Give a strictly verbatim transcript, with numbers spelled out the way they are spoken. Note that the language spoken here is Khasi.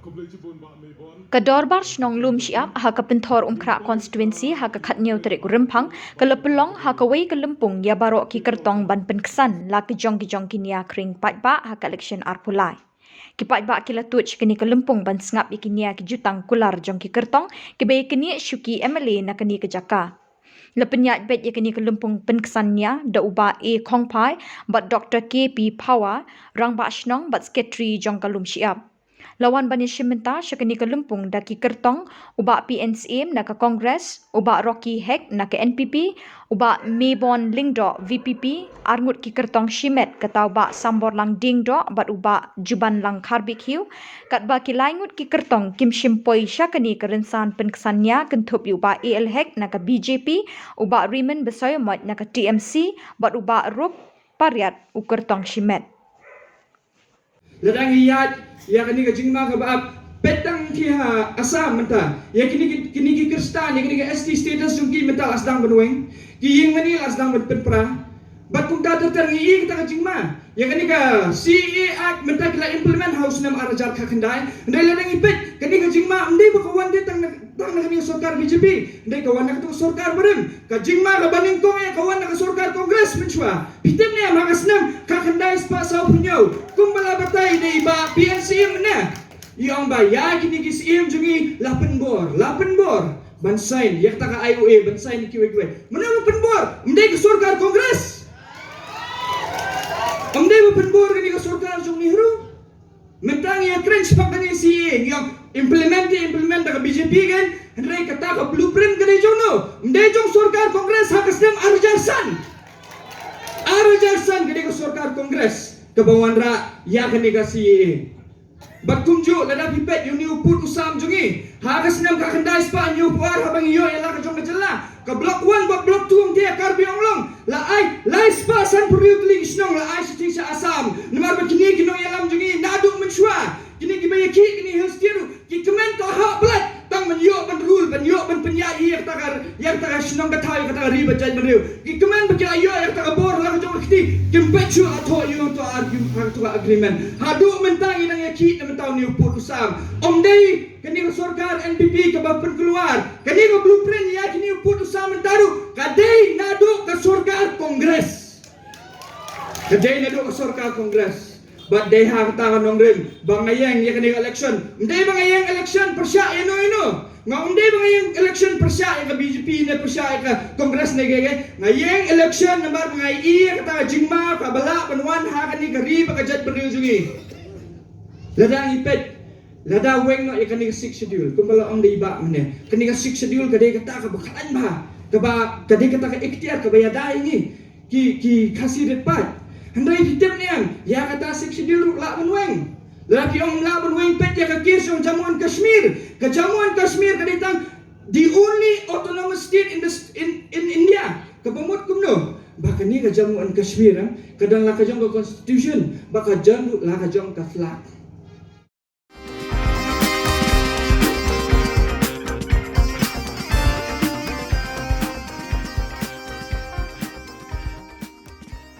Ka Dorbar Shnong Lumshyiap ha ka Pynthorumkhrah Constituency ha ka khatnïew tarik u Rymphang ka la pynlong ha kawei ka lympung ïa baroh ki kyrtong ban pynksan la ki jong ki jong ki nia khring paidbah ha ka election arphew lai. Ki paidbah ki la tuid sha kane ka lympung ban sngap ïa ki nia ki jutang kular jong ki kyrtong kiba ïa kane shuki M L A na kane ka jaka. La pynïaid beit ïa kane ka lympung pynksan nia da u Bah A Khongphai bad Doktor K P Phawa, Rangbah Shnong bad Sekretari jong ka Lumshyiap. La wan ban ïashim bynta sha kane ka lympung da ki kyrtong u Bah P N Syiem na ka Congress, u Bah Rocky Hek na ka N P P, u Bah Mebon Lyngdoh V P P, arngut ki kyrtong shimet kata u Bah Samborlang Diengdoh bad u Bah Jubanlang Kharbik Hiew, katba ki laingut ki kyrtong kim shim poi sha kane ka rynsan pynksan nia kynthup ïa u Bah A L Hek na ka B J P, u Bah Raymond Basaiawmoit na ka T M C bad u Bah Rup Pariat u kyrtong shimet. Lada ngi ïaid ïa kane ka jingma kaba ap, peit tang ki ha Assam mynta, ïa kine ki, kine ki Khristan, ïa kine ki S T status jong ki mynta la sdang ban weng, ki ïing mane la sdang ban pynpra. Bad kumta ter ter ngi ïa kata ka jingma, ïa kane ka C A A Act mynta ki la implement ha u snem ar hajar khatkhyndai. Hynrei lada ngi peit kane ka jingma, ym dei ba ka wan dei tang na, tang na kane ka sorkar B J P, hynrei ka wan na kata ka sorkar barim. Ka jingma kaba nyngkong ïa ka wan na ka sorkar Congress mynshuwa. Phi tip ne em, ha ka snem khatkhyndai spah sawphew hynñiew, kumba la batai da i Bah P N Syiem mynne, i ong ba ïa kine ki Syiem jong ngi la pynbor, la pynbor ban sign ïa kata ka I O A, ban sign ïa kiwei kiwei. Mano ba pynbor? Ym dei ka sorkar Congress? Ym dei ba pynbor kane ka sorkar jong u Nehru? Mynta ngi ïakren shaphang kane C A A, ngi ong implement te implement da ka B J P kan, hynrei kata ka blueprint ka dei jong no? Ym dei jong sorkar Congress ha ka snem ar hajar san. Ar hajar san ka dei ka sorkar Congress kaba wanrah ïa kane ka C A A. Bad kumjuh lada phi peit ïa une u pud u sam jong ngi, ha ka snem khatkhyndai spah hynñiewphew ar haba ngi ïoh ïa la ka jong ka jylla, ka Block One bad Block Two, ong te ïa Karbi Anglong, la ai lai spah sanphew hynriew tylli ki shnong la ai shatei sha Assam. Namar ba kine ki nongïalam jong ngi naduh mynshuwa, kine kiba ïakhih kine Hill State ruh ki kmen ka hap blet tang ban ïoh ban rule, ban ïoh ban pynïaid ïa kata ka, ïa kata ka shnong ka thaw, ïa kata ka ri ba jaitbynriew. Ki kmen ba ki la ïoh ïa kata ka bor la ka jong ka kti, kim peit shuh la thoh ïa uto ar, ïa uto ka agreement. Haduh mynta ngi dang ïakhih na mynta une u pud u sam. Ym dei kane ka sorkar N P P kaba pynkulwar kane ka blueprint ïa kane u pud u sam mynta ruh, ka dei naduh ka sorkar Congress. Ka dei naduh ka sorkar Congress. Bad dei ha kata ka nongrim ba nga ïeng ïa kane ka election. Ym dei ba nga ïeng election pyrshah ïa no ïa no. Nga, ym dei ba nga ïeng election pyrshah ïa ka B J P ne pyrshah ïa ka Congress ne kaei kaei. Nga ïeng election namar ba nga ïohi ïa kata ka jingma kaba lah ban wan ha kane ka ri bad ka jaitbynriew jong ngi. Lada ngi peit, lada weng noh ïa kane ka Sixth Schedule, kumba la ong da i Bah mynne, kane ka Sixth Schedule ka dei kata kaba khlaiñ bha, kaba, ka dei kata ka iktiar kaba ïada ïa ngi ki, ki Khasi rit paid. Hynrei phi tip ne em, ïa kata Sixth Schedule ruh lah ban weng. Lada phi ong lah ban weng, peit ïa ka case jong Jammu and Kashmir. Ka Jammu and Kashmir ka dei tang the only autonomous state in the s-, in, in India. Kaba mut kumno ba kane ka Jammu and Kashmir, em, ka don la ka jong ka constitution, ba ka don ruh la ka jong ka flag.